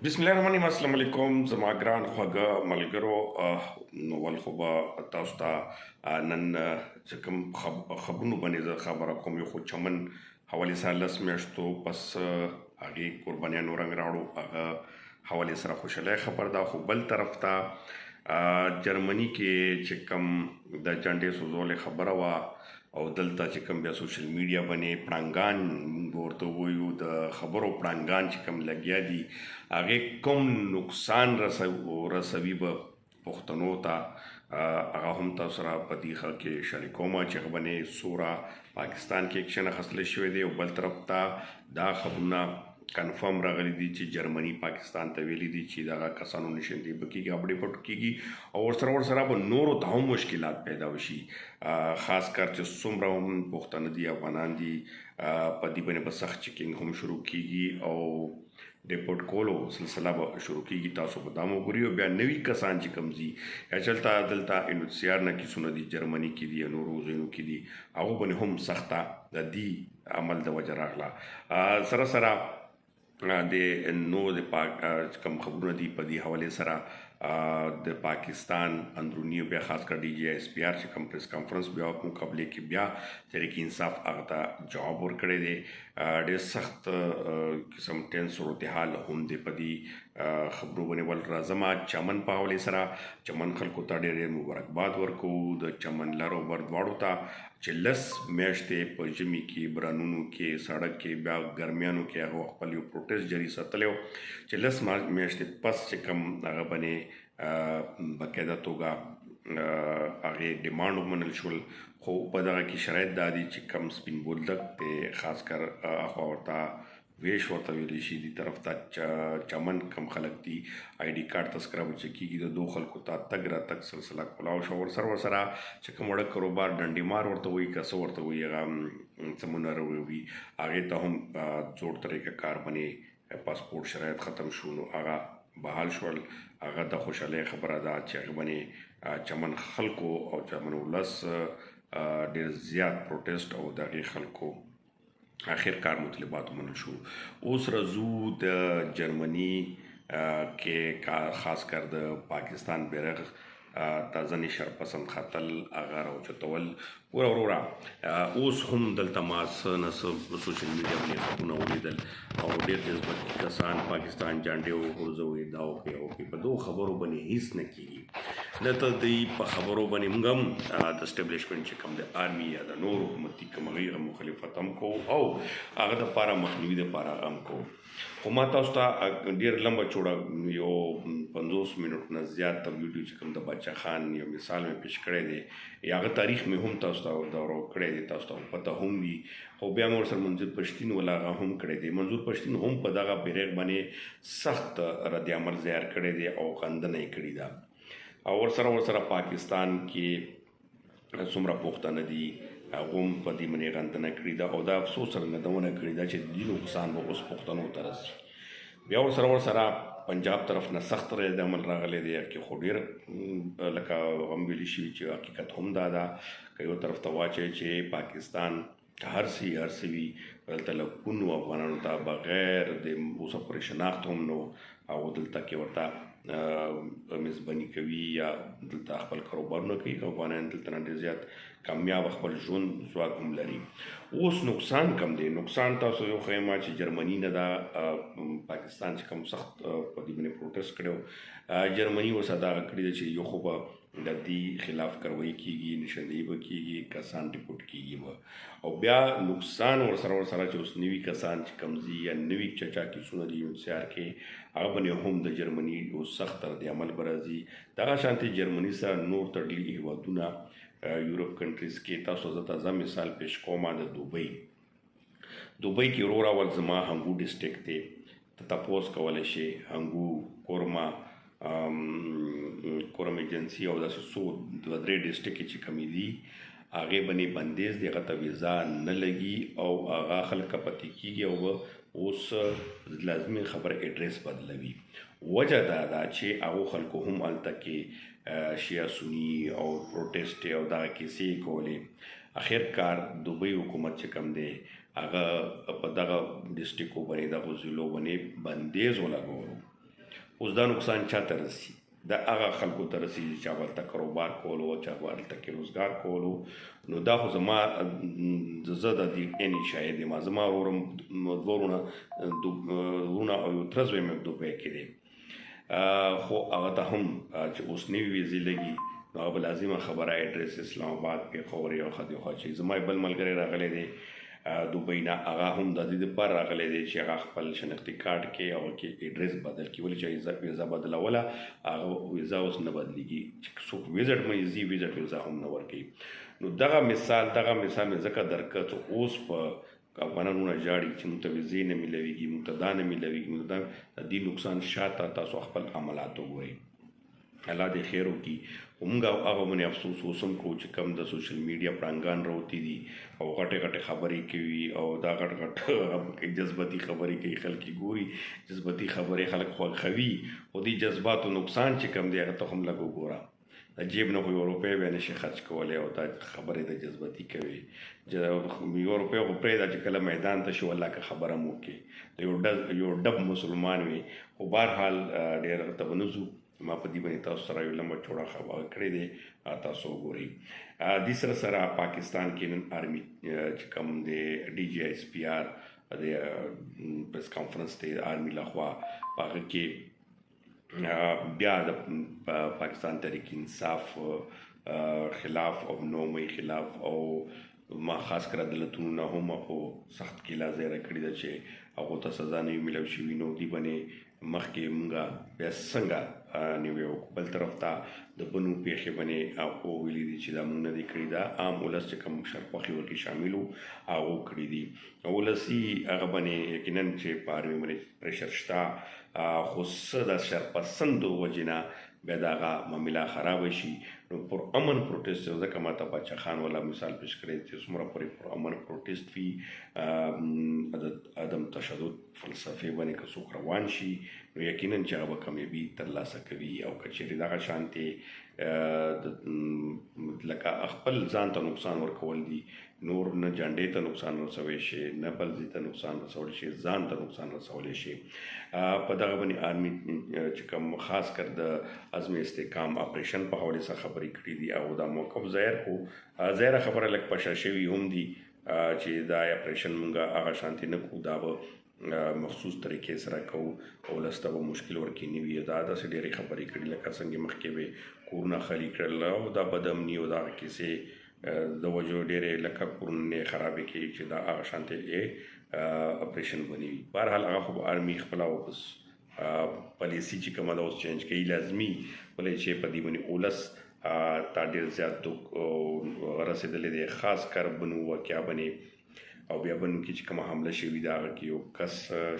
بسم الله الرحمن الرحیم. السلام علیکم زما ګران خواږه ملګرو. نو ول خو به تاسو ته نن چې کوم خبرونو باندې زه خبره کوم، یو خو چمن حوالې سره 10 میاشتو پس هغې قربانیانو رنګ راوړو، هغه حوالې سره خوشحالۍ خبر ده. خو بل طرف ته جرمني کې چې کوم د جنډې سوزولې خبره وه او دلته چې کوم بیا سوشل میډیا باندې پړانګان، موږ ورته وایو د خبرو پړانګان، چې کوم لګیا دي، هغې کوم نقصان رسوي به پښتنو ته، هغه هم تاسو سره په دې ښه کې شریکوم چې هغه باندې سوره پاکستان کې اکشن اخیستل شوی دی. او بل طرف ته دا خبرونه کنفرم راغلي دي چې جرمني پاکستان ته ویلي دي چې دغه کسانو نشندې به کېږي، اپډې پټ کېږي او ورسره به نورو ته هم مشکلات پیدا وشي، خاص کر چې څومره هم پښتانه دي، افغانان دي، په دې باندې به سخت چیکنګ هم شروع کیږي او ډیپورټ کولو سلسله به شروع کیږي. تاسو به دا وګورئ. او بیا نوي کسان چې کوم ځي یا چلته دلته یونیسیار نه کیسونه دي، جرمني کې دي یا نورو ځایونو کې دي، هغه باندې هم سخته د دې عمل د وجه راغله. سره سره د نو د پاک کوم خبرونه دي په دې حواله سره د پاکستان اندرونی او بیا خاص کر ډي جي اس پي آر چې کوم پریس کانفرنس بیا مقابله کې بیا تحریک انصاف هغه ته جواب ورکړی دی. ډېر سخت قسم ټینس صورتحال هم دی په دې خبرو باندې. ول راځم چمن په حواله سره. چمن خلکو ته ډېر ډېر مبارکباد ورکو، د چمن لر او بر دواړو ته، چې 10 میاشتې په ژمي کې، بارانونو کې، سړک کې، بیا ګرمیانو کې هغه خپل یو پروټیسټ جاري ساتلی و چې 10 میاشتې پس چې کوم هغه باندې باقاعده توګه هغې ډیمانډ ومنل شول. خو په دغه کې شرایط دا دي چې کم سپین بولدک دی، خاص کر اخوا ورته ویش ورته ویلی شي، دي طرف ته چمن کم خلک دي، آی ډي کارت تذکره به چې کېږي، د دوه خلکو ته تګ راتګ سلسله کولاو شو. ورسره چې کوم وړه کاروبار، ډنډي مار ورته وایي که څه ورته وایي، هغه څه وي، هغې ته هم جوړ طریقه کار باندې پاسپورت شرایط ختم شو، نو هغه بحال شول. هغه د خوشحالۍ خبره ده چې هغه باندې چمن خلکو او چمن ولس ډېر زیات پروټیسټ او د هغې خلکو اخر کار مطالبات ومنل شو. اوس راځو د جرمني کې خاص کر د پاکستان بیرغ تازه شرپسند ختل، هغه راوچتول. ګوره وروره، اوس هم دلته ما څه نه څه سوشل میډیا باندې خبرونه ولیدل او ډېر جذباتي کسان پاکستان جنډې وغورځوي، دا وکړي او وکړي. په دوو خبرو باندې هیڅ نه کېږي. دلته دی په خبرو باندې موږ هم د اسټبلشمنټ چې کوم د آرمي یا د نور حکومتي کوم هغې مخالفت هم کوو او هغه دپاره مخنیوي دپاره هغه هم کوو. خو ما تاسو ته ډېر لمبه چوړه یو 50 منټ نه زیات ویډیو چې کوم د باچا خان یو مثال مې پیش کړی دی، یا هغه تاریخ مې هم تاسو ته دوره کړی دی، تاسو ته پته هم وي. خو بیا مې ورسره منظور پښتین ولا هغه هم کړی دی. منظور پښتین هم په دغه بیرغ باندې سخت رد عمل ظاهر کړی دی او غندنه یې کړې ده. او ورسره پاکستان کې څومره پښتانه دي، هغه هم په دې باندې غندنه کړې ده او دا افسوس څرګندونه کړې ده چې د دې نقصان به اوس پښتنو ته رسي. بیا ورسره پنجاب طرف نه سخت رد عمل راغلی دی کې، خو ډېر لکه غم ویلی شي چې حقیقت هم دا ده که یو طرف ته واچوي چې پاکستان که هر څه هر څه وي، دلته لکونو افغانانو ته بغیر د اوسه پورې شناخت هم نو او دلته کې ورته میزباني کوي یا دلته خپل کاروبارونه کوي. افغانان دلته نه ډېر زیات کامیاب خپل ژوند ځواک هم لري. اوس نقصان کم دی. نقصان تاسو یو ښیم چې جرمني نه دا پاکستان چې کوم سخت په دې باندې پروټیسټ کړو، جرمني اوس دا کړی دی چې یو خو به د دې خلاف کاروایی کیږي، نشاندهي به کیږي، کسان ډیپورټ کیږي به. او بیا نقصان ورسره چې اوس نوي کسان چې کوم ځي یا نوي چا کیسونه دي یو کې، هغه باندې هم د جرمني اوس سخت رد عمل به راځي. دغه شانتې جرمني سره نور تړلي هیوادونه یورپ کنټریز کې تاسو زه تازه مثال پیش کوم د دوبۍ. دوبۍ کې وروره ول زما هنګو ډسټریکټ دی، ته تپوس کولی شي، هنګو، کورما، کورم ایجنسي او داسې څو دوه درې ډسټریکټ چې کومې دي، هغې باندې بندیز دی، هغه ته ویزا نه لګي او هغه خلک پاتې کېږي او اوس لازمي خبره ایډریس بدلوي. وجه دا ده چې هغو خلکو هم هلته کې شیعه سني او پروټیسټ او دغه کیسې کولې. اخر کار دوبۍ حکومت چې کوم دی، هغه په دغه ډسټریکو باندې، دغو ضلعو باندې بندیز ولګولو. اوس دا نقصان چاته رسی؟ دا هغه خلکو ته رسیږي چې هغه هلته کاروبار کولو او چې هغه هلته کې روزګار کولو. نو دا خو زما، زه د دې عیني شاهد یم. زما ورور هم، دوه وروڼه، وروڼه او یو تره زوی مې دوبۍ کې دی، خو هغه ته هم چې اوس نوې ویزې لګي، نو هغه به لازمه خبره ایډریس اسلام آباد، پېښور یو ښه دی. خو چې زما بل ملګری راغلی دی دوبۍ نه، هغه هم د دې لپاره راغلی دی چې هغه خپل شناختي کارت کې او کې ایډریس بدل کړي، ولې چې ویزا بدلوله، هغه ویزا اوس نه بدلیږي. چې څوک ویزټ مې ځي، ویزټ ویزا هم نه ورکوي. نو دغه مثال مې ځکه درکړ چې اوس په افغانان وروڼه ژاړي چې موږ ته ویزې نه میلاویږي، موږ ته دا نه میلاویږي، موږ ته دا. د دې نقصان شاته تاسو خپل عملات وګورئ. الله دې خیر وکړي. خو موږ هغه باندې افسوس اوس هم کوو چې کوم د سوشل میډیا پړانګان راوتي دي او غټې غټې خبرې کوي او دا غټ غټ جذباتي خبرې کوي. خلک یې ګوري، جذباتي خبرې خلک خوښوي، خو دې جذباتو نقصان چې کوم دی، هغه ته هم لږ وګوره. د جیب نه خو یو روپۍ بیا نشي خرچ کولی او دا خبرې د جذباتي کوي. یو روپۍ خو پرېږده، چې کله میدان ته شي، والله که خبره مو وکړي، د یو ډب مسلمان وي. خو بهرحال ډېر ته به نه ځو. ما په دې باندې تاسو سره یو لمبه چوړه خبره کړې دی، تاسو وګورئ. دې سره سره پاکستان کې نن آرمي چې کوم دی، ډي جي ایس پي آر د پریس کانفرنس دی آرمي لخوا، په هغه کې بیا د پاکستان تحریک انصاف خلاف او 9 مئی خلاف او ما خاص کر عدالتونو نه هم خو سخت کیلا ظاهره کړې ده چې هغو ته سزا نه وي میلاو شوي. نو دې باندې مخکې مونږه بیا څنګه نیوی وکړو؟ بل طرف ته د بنو پیښې باندې هغو ویلي دي چې دا مونږ نه دي کړي، دا عام ولس چې کوم شرخوښي ورکې شامل وو، هغو کړي دي. ولسي هغه باندې یقینا چې په آرمي باندې پریشر شته، خو څه د شرپسندو وجې نه بیا دغه معامله خرابه شي. نو پر امن پروټیسټ، ځکه ما ته باچا خان والا مثال پیش کړی چې څومره پورې پر امن پروټیسټ وي، د عدم تشدد فلسفې باندې که څوک روان شي، نو یقینا چې هغه به کامیابي ترلاسه کوي. او که چېرې دغه شانتې لکه خپل ځان ته نقصان ورکول دي، نور نه جنډې ته نقصان رسوي شي، نه بل ځای ته نقصان رسول شي، ځان ته نقصان رسولی شي. په دغه باندې آرمي چې کوم خاص کر د عزم استحکام اپریشن په حواله سره خبرې کړې دي او دا موقف ظاهر کو، ظاهره خبره لږ پشه شوي هم دي چې دا اپریشن مونږه هغه شانتې نه کو، دا به مخصوص طریقې سره کوو او ولس ته به مشکل ورکې نه وي. دا داسې ډېرې خبرې کړي، لکه څنګه مخکې به کورونه خالي کړل او دا بدامني او دا کیسې د وجو ډېرې لکه کورونه خرابې کړي چې دا هغه شانتې اپریشن بنی وي. بهرحال هغه خو به آرمي خپله واپس پالیسي چې کومه ده اوس چینج کوي لازمي، ولې چې په دې باندې اولس تا ډېر زیات رسېدلی دی، خاص کر بنو واقعا باندې. او بیا بنو کې چې کومه حمله شوې ده، هغه کې یو کس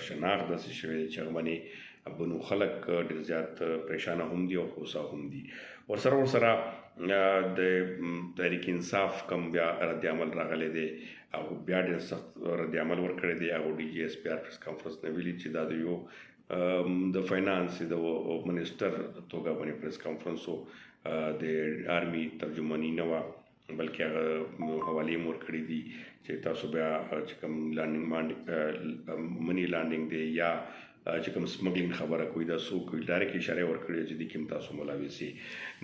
شناخت داسې شوی دی چې هغه باندې بنو خلک ډېر زیات پریشانه هم دي او غوسه هم دي. ورسره د تحریک انصاف کم بیا رد عمل راغلی دی، هغه بیا ډېر سخت رد عمل ورکړی دی. هغه ډي جي ایس پي آر پریس کانفرنس نه ویلي چې دا د یو د فاینانس د منسټر توګه باندې پریس کانفرنس و، د آرمي ترجماني نه وه، بلکې هغه حوالې مور کړې دي چې تاسو بیا چې کوم لانډینګ منی لانډینګ دی یا چې کوم سمګلینګ خبره کوي، دا څوک کوي، ډایرکټ اشاره ورکړې چې دې کې هم تاسو ملوث یئ.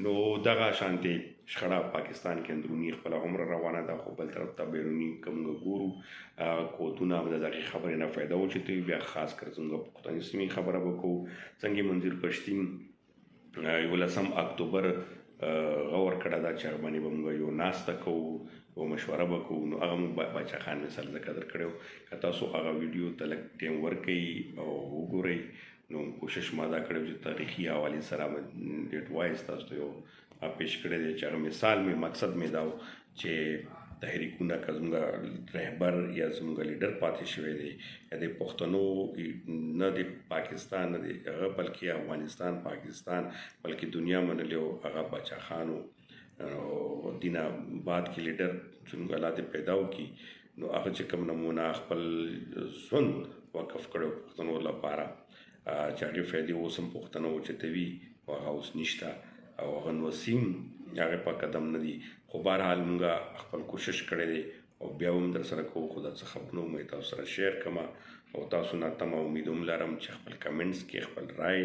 نو دغه شانتې شخړه پاکستان کې اندروني خپله هم روانه ده، خو بل طرف ته بیروني کوم ګورو قوتونه د دغې خبرې نه فایده اوچتوي. بیا خاص کر زموږ پښتني سیمې خبره به کوو، څنګه منظور پښتین 11 اکتوبر غور کړه دا چې هغه باندې به موږ یو ناسته کوو او مشوره به کوو. نو هغه موږ باچا خان مثال ځکه درکړی، که تاسو هغه ویډیو ته لږ ټایم ورکړئ او وګورئ. نو کوشش ما دا کړی چې تاریخي حوالې سره ډیټ وایز تاسو ته یو پیش کړی دی چې هغه مثال مې مقصد مې دا و چې تحریکونه که زموږ رهبر یا زموږ لیډر پاتې شوی دی، یا د پښتنو نه د پاکستان نه د هغه، بلکې افغانستان، پاکستان، بلکې دنیا منلی او هغه باچا خان و، او دینه بعد کې لیډر زموږ الله دې پیدا وکړي. نو هغه چې کوم نمونه خپل ژوند وقف کړو پښتنو لپاره چې هغې فایدې اوس هم پښتنو اوچتوي، خو هغه اوس نشته او هغه نوسیم هغه په قدم نه دي. خو بهرحال مونږ خپل کوشش کړی دی او بیا هم در سره کوو. خو دا څه خبرونه مې تاسو سره شیر کړم او تاسو نه تمه امید هم لرم چې خپل کمنټس کې خپل رائے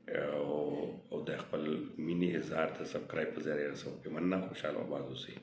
او د خپل مینې اظهار د سبسکرایب په ذریعه رسو. مننه، خوشاله او آباد اوسئ.